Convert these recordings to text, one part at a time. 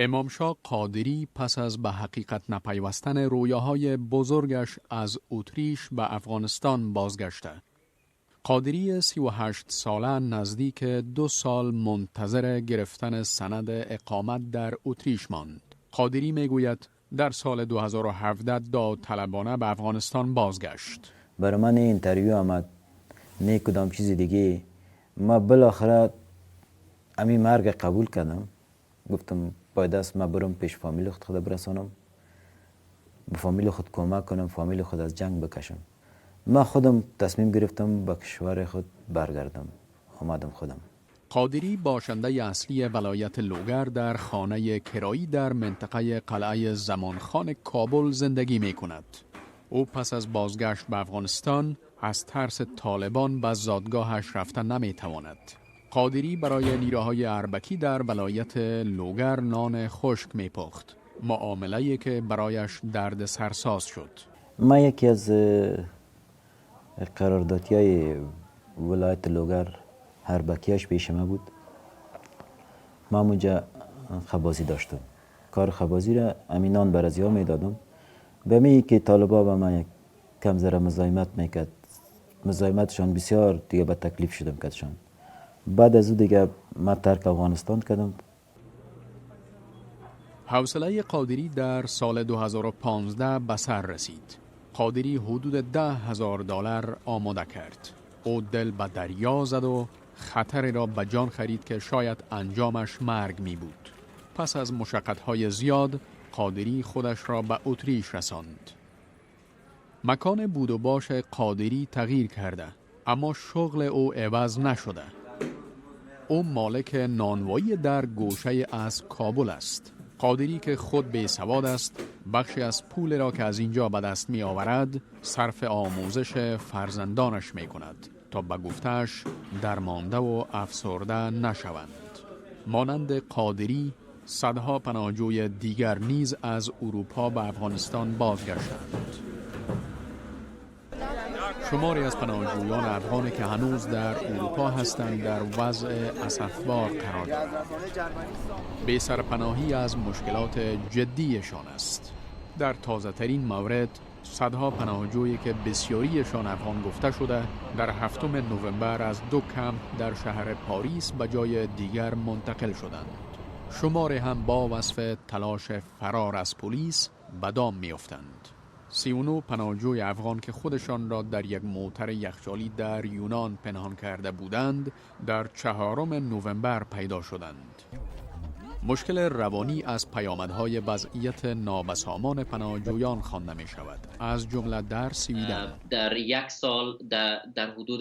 امامشاه قادری پس از به حقیقت نپیوستن رویاهای بزرگش از اتریش به افغانستان بازگشته. قادری 38 ساله نزدیک 2 سال منتظر گرفتن سند اقامت در اتریش ماند. قادری میگوید در سال 2017 داوطلبانه به افغانستان بازگشت. برای من interview آمد، نه کدام چیز دیگه. ما بالاخره امی مرگ قبول کردم. گفتم باید است ما برم پیش فامیل خود، خود برسانم به فامیل خود، کمک کنم، فامیل خود از جنگ بکشم. ما خودم تصمیم گرفتم به کشور خود برگردم. آمدم خودم. قادری، باشنده اصلی ولایت لوگر، در خانه کرایی در منطقه قلعه زمانخان کابل زندگی می کند. او پس از بازگشت به افغانستان از ترس طالبان به زادگاهش رفته نمی تواند. قادری برای نیروهای اربکی در ولایت لوگر نان خشک می پخت. معامله که برایش درد سرساز شد. ما یکی از قراردادی های ولایت لوگر، اربکیاش پیش ما بود. ما اونجا خبازی داشتم. کار خبازی را امی نان بر ازیا میدادم. به می که طالبا به من یک کم ذره مزاحمت میکرد، مزاحمتشان بسیار، دیگه به تکلیف شدم کتشان. بعد از او دیگه ما ترک افغانستان کردم. حوصله قادری در سال 2015 به سر رسید. قادری حدود 10,000 دلار آماده کرد. او دل به دریا زد و خطری را به جان خرید که شاید انجامش مرگ می بود. پس از مشقت‌های زیاد، قادری خودش را به اتریش رساند. مکان بود و باش قادری تغییر کرده، اما شغل او عوض نشده. او مالک نانوایی در گوشه از کابل است. قادری که خود بی سواد است، بخشی از پول را که از اینجا به دست می آورد صرف آموزش فرزندانش می کند تا به گفتش درمانده و افسرده نشوند. مانند قادری، صدها پناهجوی دیگر نیز از اروپا به افغانستان بازگشتند. شماری از پناهجویان افغان که هنوز در اروپا هستند در وضع اسفبار قرار دارند. بی سرپناهی از مشکلات جدیشان است. در تازه ترین مورد، صدها پناهجویی که بسیاریشان افغان گفته شده، در هفتم نوامبر از دو کمپ در شهر پاریس به جای دیگر منتقل شدند. شماری هم با وصف تلاش فرار از پلیس به دام میافتند. 39 پناهجوی افغان که خودشان را در یک موتر یخچالی در یونان پنهان کرده بودند، در چهارم نوامبر پیدا شدند. مشکل روانی از پیامدهای وضعیت نابسامان پناهجویان خوانده می شود، از جمله در سویدن. در یک سال در حدود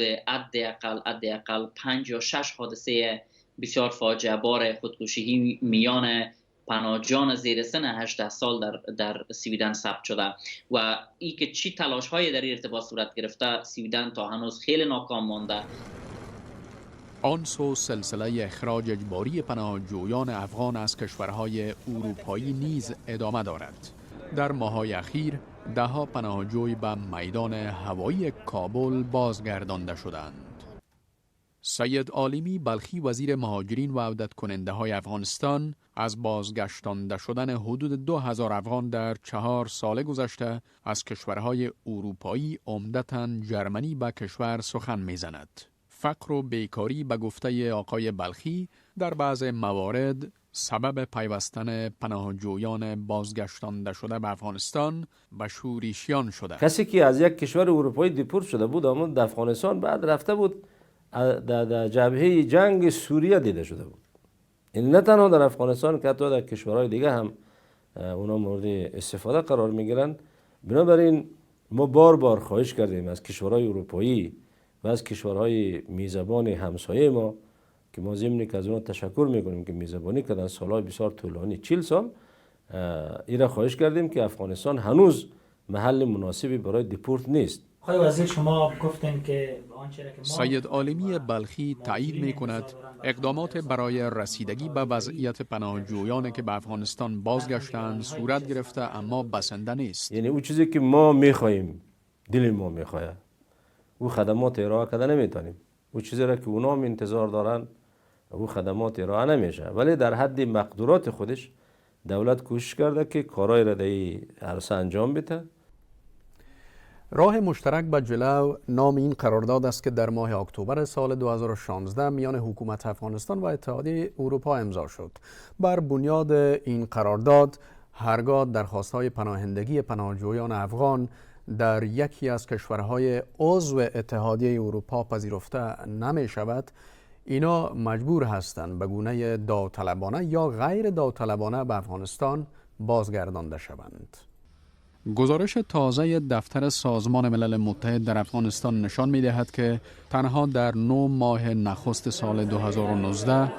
حداقل پنج یا شش حادثه بسیار فاجعه بار خودکشی میان پناهجویان زیر سن 18 سال در سویدن ثبت شده و ای که چی تلاش های در این ارتباط صورت گرفته، سویدن تا هنوز خیلی ناکام مانده. آن سو، سلسله اخراج اجباری پناهجویان افغان از کشورهای اروپایی نیز ادامه دارد. در ماه‌های اخیر دهها پناهجوی به میدان هوایی کابل بازگردانده شدند. سید عالمی بلخی، وزیر مهاجرین و عودت کننده های افغانستان، از بازگشتانده شدن حدود 2000 افغان در 4 سال گذشته از کشورهای اروپایی، عمدتا جرمنی، به کشور سخن میزند. فقر و بیکاری به گفته آقای بلخی در بعض موارد سبب پیوستن پناهجویان بازگشتانده شده به افغانستان به شورشیان شده. کسی که از یک کشور اروپایی دیپورت شده بود، آمد در افغانستان، بعد رفته بود در جبهه جنگ سوریه دیده شده بود. این نه تنها در افغانستان که حتی در کشورهای دیگه هم اونا مورد استفاده قرار میگیرن. بنابراین ما بار بار خواهش کردیم از کشورهای اروپایی و از کشورهای میزبان همسایه ما که ما ضمن که از اونها تشکر میکنیم که میزبانی کردن سالهای بسیار طولانی، 40 سال، ایره خواهش کردیم که افغانستان هنوز محل مناسبی برای دیپورت نیست. آقای وزیر، شما گفتین که آنچه که ما سید عالمی بلخی تایید می کند اقدامات برای رسیدگی به وضعیت پناهجویان که به افغانستان بازگشتند صورت گرفته، اما بسنده نیست. یعنی او چیزی که ما میخواهیم، دل ما میخواهد، او خدمات ارائه کرده نمیتونیم. او چیزی را که اونا هم انتظار دارن، او خدمات ارائه نمیشه، ولی در حد مقدورات خودش. دولت کوشش کرده که کارهای را در این عرصه انجام بده. راه مشترک به جلو نام این قرارداد است که در ماه اکتبر سال 2016 میان حکومت افغانستان و اتحادیه اروپا امضا شد. بر بنیاد این قرارداد، هرگاه درخواست های پناهندگی پناهجویان افغان در یکی از کشورهای عضو اتحادیه اروپا پذیرفته نمی شود، اینا مجبور هستند به گونه داوطلبانه یا غیر داوطلبانه به افغانستان بازگردانده شوند. گزارش تازه دفتر سازمان ملل متحد در افغانستان نشان می دهد که تنها در 9 ماه نخست سال 2019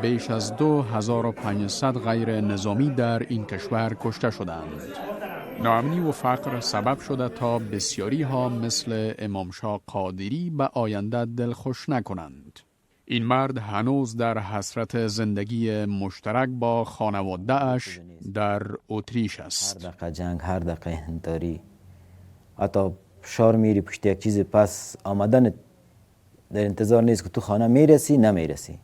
بیش از 2500 غیر نظامی در این کشور کشته شدند. ناامنی و فقر سبب شده تا بسیاری ها مثل امامشاه قادری به آینده دلخوش نکنند. این مرد هنوز در حسرت زندگی مشترک با خانواده اش در اتریش است. هر دقیقه جنگ، هر دقیقه هنتاری. حتی شار میری پشت یک چیز، پس آمدن در انتظار نیست که تو خانه میرسی، نمیرسی.